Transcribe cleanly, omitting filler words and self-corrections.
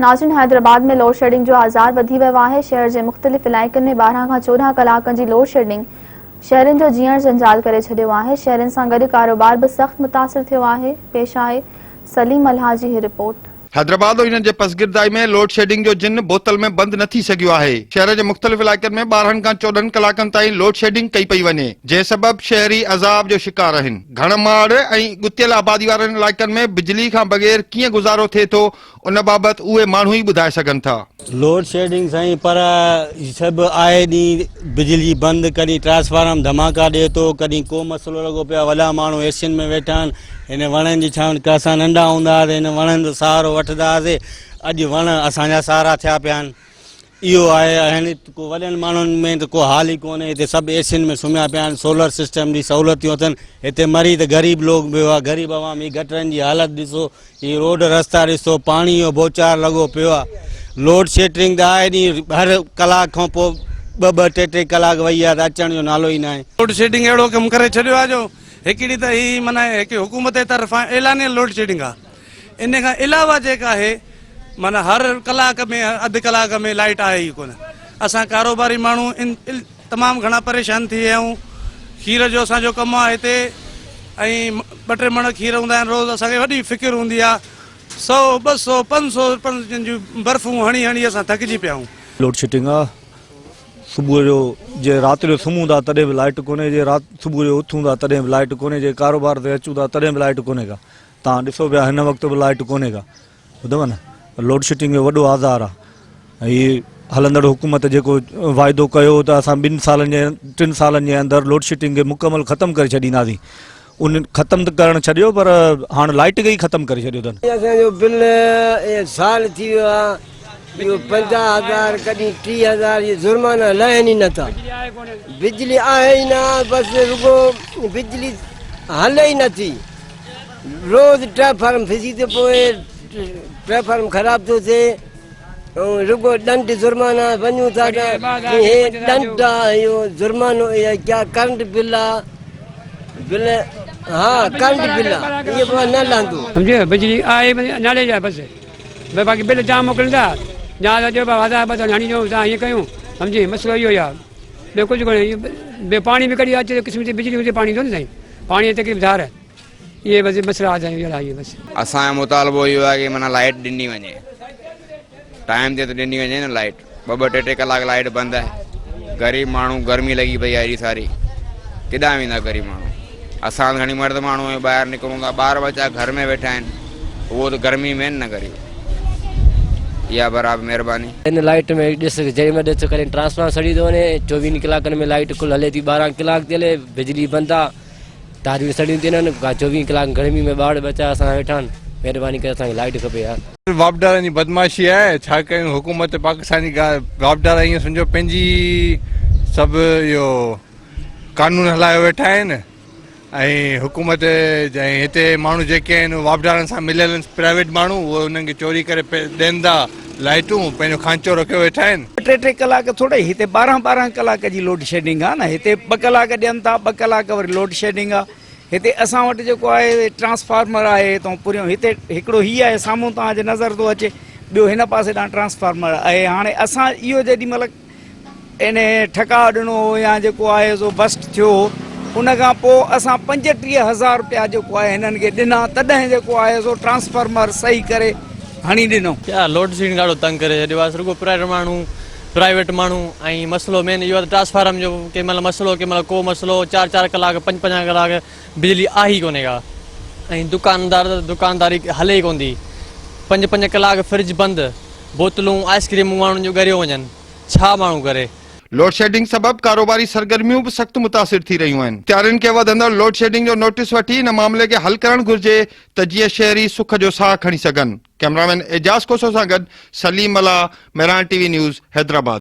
ناظرين حيدرآباد ۾ لوڊشيڊنگ جو آزار وڌي ويو آهي، شهر جي مختلف علائقن ۾ 12 کان 14 ڪلاڪن جي لوڊشيڊنگ شهرين جو جيئڻ جنجال ڪري ڇڏيو آهي، شهرين سان گڏ ڪاروبار به سخت متاثر ٿيو آهي، پيش آهي سليم ملاح جي هي رپورٽ. حيدرآباد ۽ ان جي پسگردائي ۾ لوڊشيڊنگ جو جن بوتل ۾ بند نه ٿي سگهيو آهي، شهر جي مختلف علائقن ۾ 12 کان 14 ڪلاڪن تائين لوڊشيڊنگ ڪئي پئي وڃي، جنهن سبب شهري عذاب جو شڪار آهن، گهڻ ماڙ ۽ ڳتيل آبادي وارن علائقن ۾ بجلي کان بغير ڪيئن گذارو ٿئي ٿو ان بابت اهي ماڻهو ئي ٻڌائي سگهن ٿا. لوڊ شيڊنگ سائين پر سڀ آئي ڏينهن بجلي بند ڪڏهن ٽرانسفارم ڌماڪا ڏي ٿو ڪڏهن ڪو مسئلو لڳو پيو آهي وڏا ماڻهو ايسين ۾ ويٺا آهن هن وڻن جي ڇانو ۾ اسان ننڍا هوندا هئاسين هن وڻن جو سهارو وٺندا هئاسين اڄ وڻ اسان جا سهارا ٿيا پيا آهن اهو آهي هن ڪو وڏن ماڻهن ۾ ته ڪو حال ئي ڪونهي هتي سڀ ايسين ۾ سمهيا پيا آهن سولر سسٽم جي سهولتيون اٿن هتي مري ته غريب لوگ به هئا غريب عوام هي گٽرن جي حالت ڏسو هي روڊ رستا ڏسو پاڻي جو بوچار لڳو پيو آ لوڊ شيڊنگ ته آئي ڏينهن هر ڪلاڪ کان پوء ٻه ٻه ٽي ٽي ڪلاڪ وئي آ ته اچڻ جو نالو ئي ناهي. لوڊ شيڊنگ اهڙو ڪم ڪري ڇڏيو آ جو هڪڙي ته هي معنيٰ هڪ حڪومت جي طرفان اعلانيل لوڊ شيڊنگ آ ان کان علاوه جيڪا آهي معنيٰ هر ڪلاڪ ۾ اڌ ڪلاڪ ۾ لائيٽ آهي ئي ڪونه اسان ڪاروباري ماڻهو تمام گهڻا پريشان ٿي ويا آهيون کير جو اسان جو ڪم آهي هتي ۽ ٻه ٽي مڻ کير هوندا آهن روز اسان کي وڏي فڪر هوندي آهي سو ٻه سو پنج سو رپين جون برفون هڻي هڻي اسان ٿڪجي پيا آهيون. لوڊ شيڊنگ آ صبح جو جي رات جو سمهون ٿا تڏهن به لائٽ ڪونهي جي رات صبح جو اٿون ٿا تڏهن به لائٽ ڪونهي جي ڪاروبار تي اچون ٿا تڏهن به لائٽ ڪونهي ڪا تان ڏسو پيا هن وقت به لائٽ ڪونهي ڪا ٻڌو نه لوڊشيڊنگ جو وڏو آزار آ هي هلندڙ حڪومت جيڪو واعدو ڪيو ته اسان ٻن سالن جي ٽن سالن جي اندر لوڊشيڊنگ کي مڪمل ختم ڪري ڇڏينداسين ان ختم ته ڪرڻ ڇڏيو پر هاڻ لائٽ کي ئي ختم ڪري ڇڏيو اٿن. اسان جو بل سال ٿي ويو آ اهو 50 هزار ڪڏهن 30 هزار اهي جرمانا لهن ئي نٿا بجلي آهي ئي نه بس رڳو بجلي هلي ئي نٿي روز ٽرانسفارم ڦسي ٿو پوي ٽرانسفارم خراب ٿو ٿئي ۽ رڳو ڏنڊ جرمانا وڃون ٿا ته هي ڏنڊ آ اهو جرمانو ڪيا ڪرنٽ بل آ بل ها ڪرنٽ بل آ اهو به نه لهندو. سمجهيو بجلي آهي نالي جا بس باقي بل جام موڪلين ٿا جا چئو پيا هزار ٻه سو هڻي ڏيو تان هيئن ڪيون سمجهي مسئلو اهو ئي آ ٻيو ڪجهه ڪونهي ٻيو پاڻي به ڪڏهن اچي قسم جي بجلي هجي پاڻي ايندو نه سائين پاڻي جي تڪليف ڌار اهي بس مسئلا آهن سائين اهي بس. اسان جو مطالبو اهو آهي ڪي معنيٰ لائيٽ ڏني وڃي ٽائيم تي ته ڏني وڃي نه لائيٽ ٻه ٻه ٽي ٽي ڪلاڪ لائيٽ بند آهي غريب ماڻهو گرمي لڳي پئي آهي ايڏي ساري ڪيڏانهن ويندا غريب ماڻهو اسان ته کڻي مرد ماڻهو آهيون ٻاهر نڪرون ٿا ٻار ٻچا گهر ۾ ويٺا آهن اهو ته گرمي ۾ آهن نه غريب اها برابر مهرباني. ان لائيٽ ۾ ڏس جنهن مهل ڏس ڪڏهن ٽرانسفارم سڙي ٿو وڃي چوويهن ڪلاڪن ۾ لائيٽ ڪل هلي ٿي 12 ڪلاڪ ٿي هلي بجلي بند آ تاريون سڙيون ٿي وڃن چوويهن ڪلاڪ گرمي ۾ ٻار ٻچا اسان جا ويٺا آهن مهرباني ڪري اسان کي لائيٽ کپي يار. واپڊارن جي بدمعاشي آهي ڇا ڪيون حڪومت پاڪستان جي واپڊار ائين سمجهو پنهنجي سڀ اهو قانون هلايو ويٺا آهن ۽ حڪومت ۽ هتي ماڻهو جيڪي آهن واپڊارن سان مليل آهن پرائيويٽ ماڻهو اهي انهن کي چوري ڪري ڏين ٿا لائٽون پنهنجو کانچو رکيو ويٺا آهن. ٽي ٽي ڪلاڪ ٿوري هتي 12 12 ڪلاڪ جي لوڊ شيڊنگ آ نه هتي ٻه ڪلاڪ ڏين ٿا ٻه ڪلاڪ وري لوڊ شيڊنگ آ هتي اسان وٽ جيڪو آهي ٽرانسفارمر آهي هتان پوريون هتي هڪڙو هي آهي سامهون توهان جي نظر ٿو اچي ٻيو هن پاسي ڏانهن ٽرانسفارمر آهي هاڻي اسان اهو جيڏي مهل انهي ٺڪاء ڏنو هو يا جيڪو آهي سو بسٽ ٿيو هو ان کان پوء اسان 35 هزار رپيا جيڪو آهي هنن کي ڏنا تڏهن جيڪو آهي سو ٽرانسفارمر صحيح ڪري هڻي ڏنو. يار لوڊ شيڊنگ ڏاڍو تنگ ڪري ڇڏيو آهي رڳو پرائيويٽ ماڻهو پرائيويٽ ماڻهو ۽ مسئلو مين اهو آهي ته ٽرانسفارم جو ڪنهن مهل مسئلو ڪنهن مهل ڪو مسئلو چار چار ڪلاڪ پنج پنج ڪلاڪ بجلي آهي ئي ڪونهي ڪا ۽ دڪاندار ته دڪانداري هلي ئي ڪونه ٿي پنج پنج ڪلاڪ فرج بند بوتلون آئس ڪريمون ماڻهن جون ڳريو وڃن ڇا ماڻهو ڪري. لوڊشيڊنگ سبب ڪاروباري سرگرميون به سخت متاثر ٿي رهيون آهن. اختيارين کي وڌندڙ لوڊشيڊنگ جو نوٽيس وٺي ان معاملي کي حل ڪرڻ گهرجي ته جيئن شهري سک جو ساهه کڻي سگهن. ڪئميرامين اعجاز کوسو سان گڏ Saleem Mallah, Mehran T V news, Hyderabad.